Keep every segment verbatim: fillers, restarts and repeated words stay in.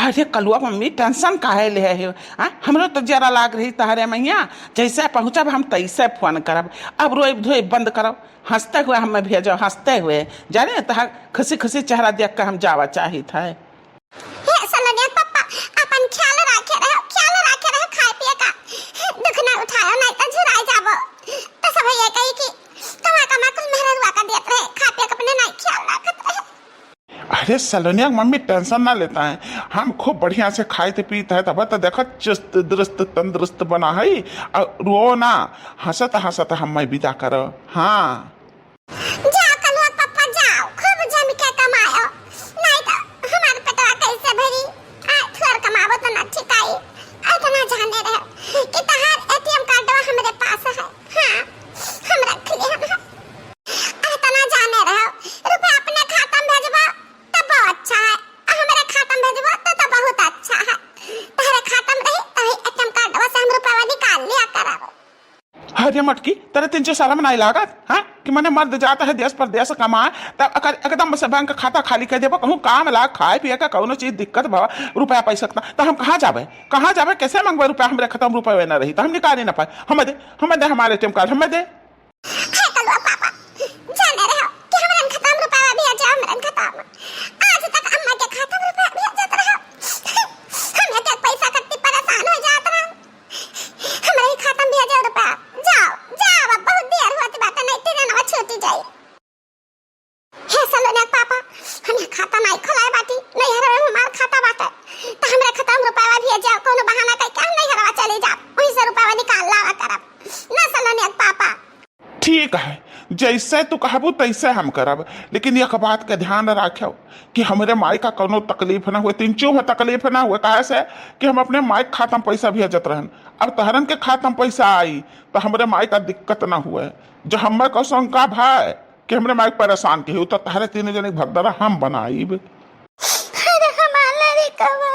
अरे कलुआ मम्मी, tension काहे लेहे हो? हाँ, हमरो तो जरा लाग रही तहरे मइया, जैसे पहुँचब हम तैसे फोन करब। अब रोइब धोइब बंद करब, हँसते हुए हमें भेजो, हँसते हुए। जाने तहार खुशी खुशी चेहरा देख के हम जावा चाहित है। हे सलोनिया पप्पा, अपन ख्याल राखे रहो, ख्याल राखे रहो, खाए पिए का दुख ना उठायो, नहीं तो झुराए जाबो। तो सब ये कही कि कमा कमा कुल मेहररुआ का देत रहे, खा पिए का अपने नहीं ख्याल रखत रहे। अरे सलोनिया के मम्मी, tension ना लेता है, हम खूब बढ़िया से खाइत पीत है, तब तो देखो चुस्त दुरुस्त तंदुरुस्त बना है। और रो ना, हँसत हँसत हमें विदा करो। हाँ। जा कलुआ पप्पा जाओ, खूब जम के कमायो, नहीं तो हमार पेटवा कैसे भरी? आ, थोर कमाबो तो ना ठिकाई। इतना जाने रहो कि तहार ATM कार्डवा हमरे पास है। हाँ, हम रख लिए हम। आ, इतना जाने रहो, रुपया अपने खाता में भेजबो तब बहुत अच्छा है, आ, हमरे खाता में भेजबो तो, तो बहुत अच्छा है। तहरे खाता में रही, तही ATM कार्डवा से हम रुपया निकाल लिया करब। अरे मटकी, तेरे तीन चार शर्म नहीं लागत, हाँ? कि मने मर्द जाता है देश परदेश कमाए, तब अगर एकदम से बैंक खाता खाली कर देबो, कहूँ काम लाग, खाए पिए का कौनो चीज दिक्कत भवा, रुपया पैसा का, तो हम कहाँ जाबे? कहाँ जाबे? कैसे मांगबे रुपया? हमरे खतम रुपया ना रही, तो हम निकाल ही ना पाए। हमें दे, हमें दे हमारे ATM कार्ड, हमें दे। हे कलुआ पापा, जाने रहो कि हमरन खतम रुपया भेजा, हमरन खतम। आज तक अम्मा के खाता में रुपया भेजत रहो। हम एक एक पैसा कत्ती परेशान हो जात रहन। हमरे ही खाता में भेजो रुपया। जाओ, जाओ, अब बहुत देर होत बाटे, नहीं ट्रेनवा छूट जाई। हे सलोनिया के पापा, हम यहाँ खाता नहीं खोलाए बाटी, नैहर में हमार खाता बाटे, तो हमरे खाता में रुपया भेजो, कोनो बहाना करके हम नैहरवा चले जाब, वहीं से रुपया निकाल लावा करब ना सलोनिया के पापा। ठीक है, जैसे तू कहबू तैसे हम करब, लेकिन एक बात के ध्यान राख्यो कि हमरे माई का कौनो तकलीफ ना हुए, तिनचू में तकलीफ ना हुए, काहे से कि हम अपने माई के खाता में पैसा भेजत रहन। अब तहरन के खाता में पैसा आई तो हमरे माई का दिक्कत ना हुए। जो हमें को शंका भाई कि हमरे माई परेशान के हो, तो तहरे तीनों जने भगदड़ा हम बनाइब। अरे हमार लड़िकवा,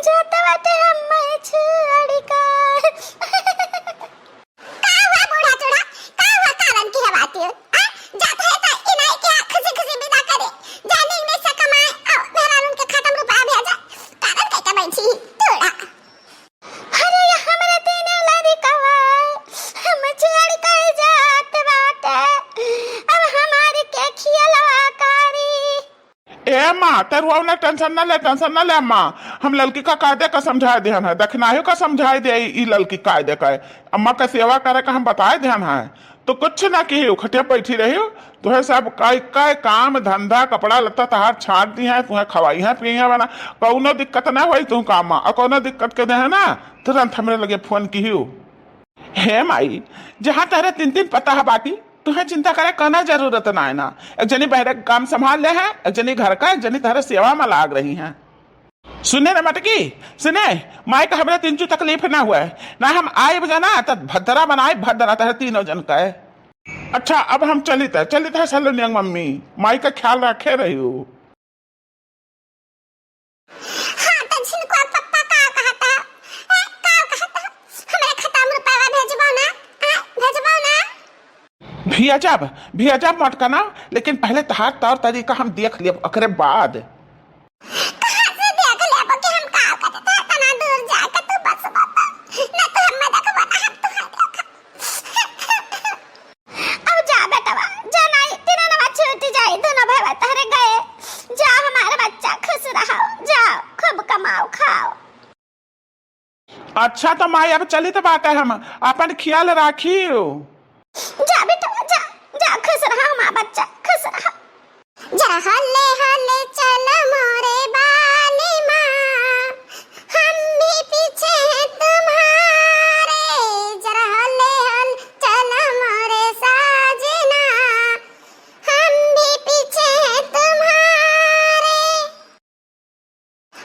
जात बाटे हमें छोड़िका। का हुआ बूढ़ा चूड़ा? का हुआ कालन की हवाती हो? आ? जात है तो इनाई के खुशी खुशी विदा करे। जाने में से कमाए और मेहरारून के खाता में रुपया भेजा। कालन कह के बैठी तूड़ा। अरे ये हमरा तीन लड़िकवा, हम छोड़ के जात बाटे। अब हमार के खियलवा कारी। ए माँ, तरुआ ना tension ना ले, tension ना ले माँ। हम ललकी का कायदे का समझाए देहन है, दखिनाहियो का समझाए दे, ई ललकी कायदे का है। अम्मा का सेवा करे का हम बताए देहन है, तो कुछ ना किही, खटिया बैठी रही। तुहे सब कई कई काम धंधा कपड़ा लत्ता तहार छाट दी है, तुहे खवाई है पिए है बना, कौनो दिक्कत ना होई तू काम में। और कौनो दिक्कत के दे है ना, तुरंत हमरे लगे फोन किही। हे माई, जहाँ तहरे तीन तीन पता है बाटी, तुहे चिंता करे कौनो जरूरत ना है ना। एक जनी बहरे के काम संभाल ले है, एक जनी घर का, एक जनी तहरे सेवा में लाग रही है। सुने रे मटकी, सुने, माई का हमरे तिनचू तकलीफ ना हुए, ना हम आइब जाना, तब भद्रा बनाए, भद्रा तहरे तीनों जन का है। अच्छा, अब हम चलित है, चलित है सलोनिया के मम्मी, माई का ख्याल रखे रही हो। हाँ, तो झिनकुआ पप्पा का कहता? ए, का कहता? हमरे खाता में रुपया भेजबो ना? आ, भेजबो ना? भेजब, भेजब मटकना, लेकिन पहले तहार तौर तरीका हम देख लेब, ओकरे बाद। कहाँ से देख लेब कि हम का करत है? तना दूर जाके तू बस बता। ना तो हम देखबो ना, हम तुहार देखब। अब जा बेटवा, जा, नहीं, तिरनवा छूट जाई, दोनों भाई तहरे गए। जा हमारे बच्चा, खुश रहो, जाओ, खूब कमाओ, खाओ। अच्छा तो माई, अब चलित बाटे हम, अपन ख्याल राखियो। जा बेटवा, जा, जा, खुश रहो हमार बच्चा, खुश रहो। जरा हल्ले हल्ले चल मोरे बाली माँ, हम भी पीछे हैं तुम्हारे। जरा हल्ले हल्ले चल मोरे साजना, हम भी पीछे हैं तुम्हारे।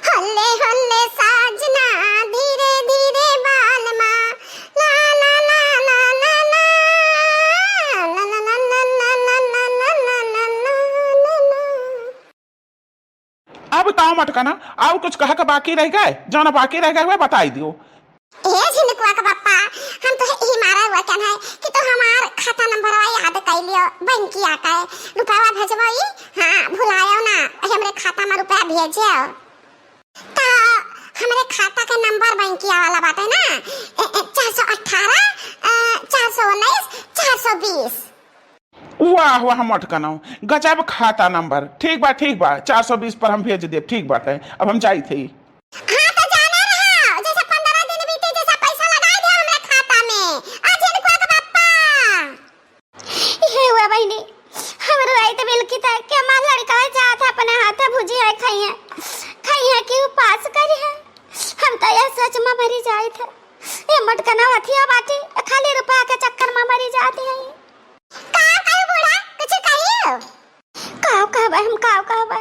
हल्ले हल्ले साजना, धीरे धीरे बालमा, ला ला ला। अब बताओ मटकना, और कुछ कहे के बाकी रह गए? जौन बाकी रह गए हुए बताई दियो। ए झिनकुआ के पप्पा, हम तो ई मारा हुआ कहन है कि तू हमार खाता नंबरवा याद कर लियो, बैंकिया का है, रुपया भेजबो ई, हाँ, भुलायो ना, हमरे खाता में रुपया भेजो। का हमरे खाता के नंबर बैंकिया वाला बाटे ना, ए, ए, चार सौ अठारह, अ, चार सौ उन्नीस, चार सौ बीस। वाह, वाह, मटकनौ, गजब खाता नंबर। ठीक बा, ठीक बा, चार सौ बीस पर हम भेज देब। ठीक बाटे, अब हम जाइत हई। हाँ, तो जाने रहा, जैसे पन्द्रह दिन बीते, जैसा पैसा लगाइ दिया हमरे खाता में, आ झिनकुआ के पप्पा। ये हुआ बहिनी, हमरो आई तो बिलकी था कि हमार लड़का जात है अपने हाथे भुजी है खाइए, खाइए कि उपास करी है। हम तो यह सोच में मरी जाइत है, ये मटकनौ हथिया बाटी, खाली रुपया के चक्कर में मरी जाती है। का कही बूढ़ा, कुछ कहियो? काव कहबे हम, काव कहबे?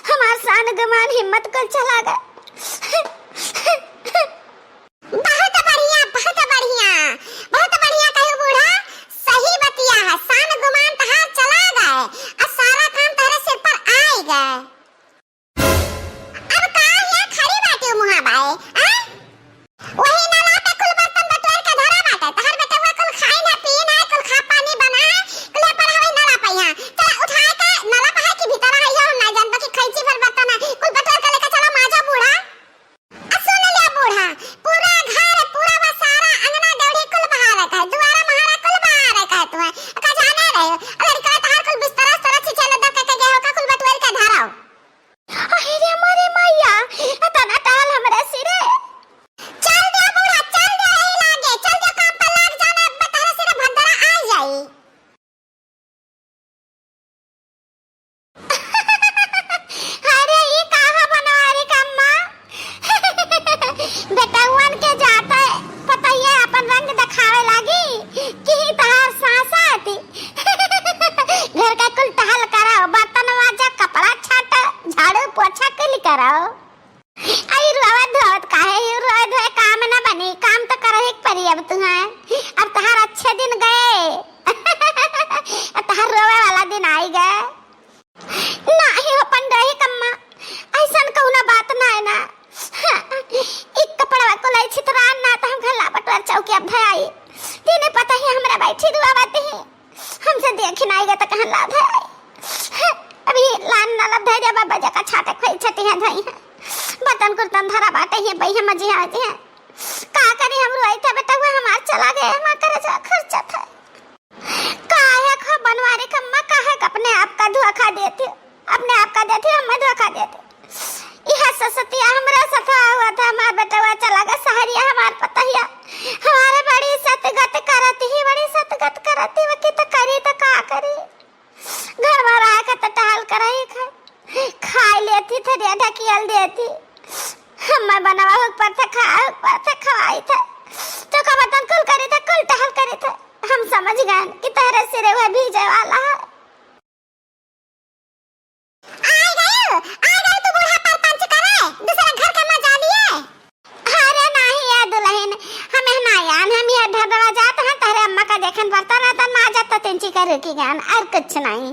हमार शान गुमान हिम्मत कुल चला गए। बहुत बढ़िया, बहुत बढ़िया, बहुत बढ़िया कहू बूढ़ा, सही बतिया है। शान गुमान तहार चला गए, आ सारा काम तहरे सिर पर आइ गए। अब का हियाँ खड़ी बाटे मुहा बाए, आय? वही नला पे कुल बर्तन बटोर के धरा बाटे। तहर बेटवा कुल खाई ना, पी ना, कुल खा पानी बना, कुल पर हवे नला पे हियाँ। चला उठाए के नला पे है कि भीतर है, यो हम ना जानबा कि खैची भर बर्तन है। कुल बटोर के लेके चला माजा बूढ़ा। आ सुन ले बूढ़ा, पूरा घर, पूरा बसारा, अंगना, डेवढ़ी कुल बहारे के है, दुआरा महारा कुल बहारे के है तुहे। का जाने रहे, लड़का तहार कुल बिस्तरा उस्तरा छिछल दे के गए हो का, कुल बटोर के धराओ। अरे रे मोरे मैया, एतना टहल हमरे सिरे। चल दे बूढ़ा, चल दे, यही लागे, चल दे काम पर लाग जाना, अब तहरे सिरे भद्दरा आ जाई। अरे ई का है बनवारी का अम्मा? बेटउअन के जाते पतैया अपन रंग देखावे लागी कि ही तहार सास आती। घर का कुल टहल कराओ, बर्तन माजा, कपड़ा छाटा, झाड़ू पोछा कुल कराओ। आई रोवत धोवत काहे ही? रोवे धोवे काम ना बनी, काम तो करही के परी अब तुहें। अब तहार अच्छे दिन गए, अब तहार रोवे वाला दिन आई गए। नाही हो पंडोही कम्मा, ऐसन कौनो बात ना है ना। हाँ, एक कपड़वा को लाई छितरान ना तो हम घला बटोर चौकी अब धयाई। तीने पता ही हमरा बैठी दुआ बात ही। हमसे देखी ना आएगा तो कहाँ लाभ है? अभी लान ना लाभ धैर्य बाबा जका छाटे खोई छटी है धई है। बर्तन कुर्तन धरा बाटे है, बई है मजी है, मजी है। का करी हम रोई थे बेटा, हुआ हमार चला गए, हमार करे जा खर्चा था। काहे खो बनवारी कम्मा, काहे क अपने आप का धोखा देती हो? अपने आप का देती हो, हमें धोखा देती। यह ससतिया हमरा सथा हुआ था, हमार बेटवा चला गया सहरिया, हमार पतहिया हमारे बड़ी सतगत करती ही, बड़ी सतगत करती, वो की तो करी तो का करी? घर में रह के तो टहल करही खाए, खाए लेती थे, दे ढकियल देती। हमें बनावा हुक पर थे, खाए हुक पर थे, खवाई थे, चोखा बर्तन कुल करी थे, कुल टहल करी थे। हम समझ गए कि तहरे सिरे हुए भीजे वाला है। आइ गयो, आइ गयो तू बूढ़ा परपंच करे, दूसरा घर के मजा लिए। अरे नाही ए दुलहिन, हम एहना आन, हम ये ढरवा जात हैं, तहरे अम्मा का देखन बर्तन वर्तन माजत तो तिनची कर रुकी गन, और कुछ नहीं।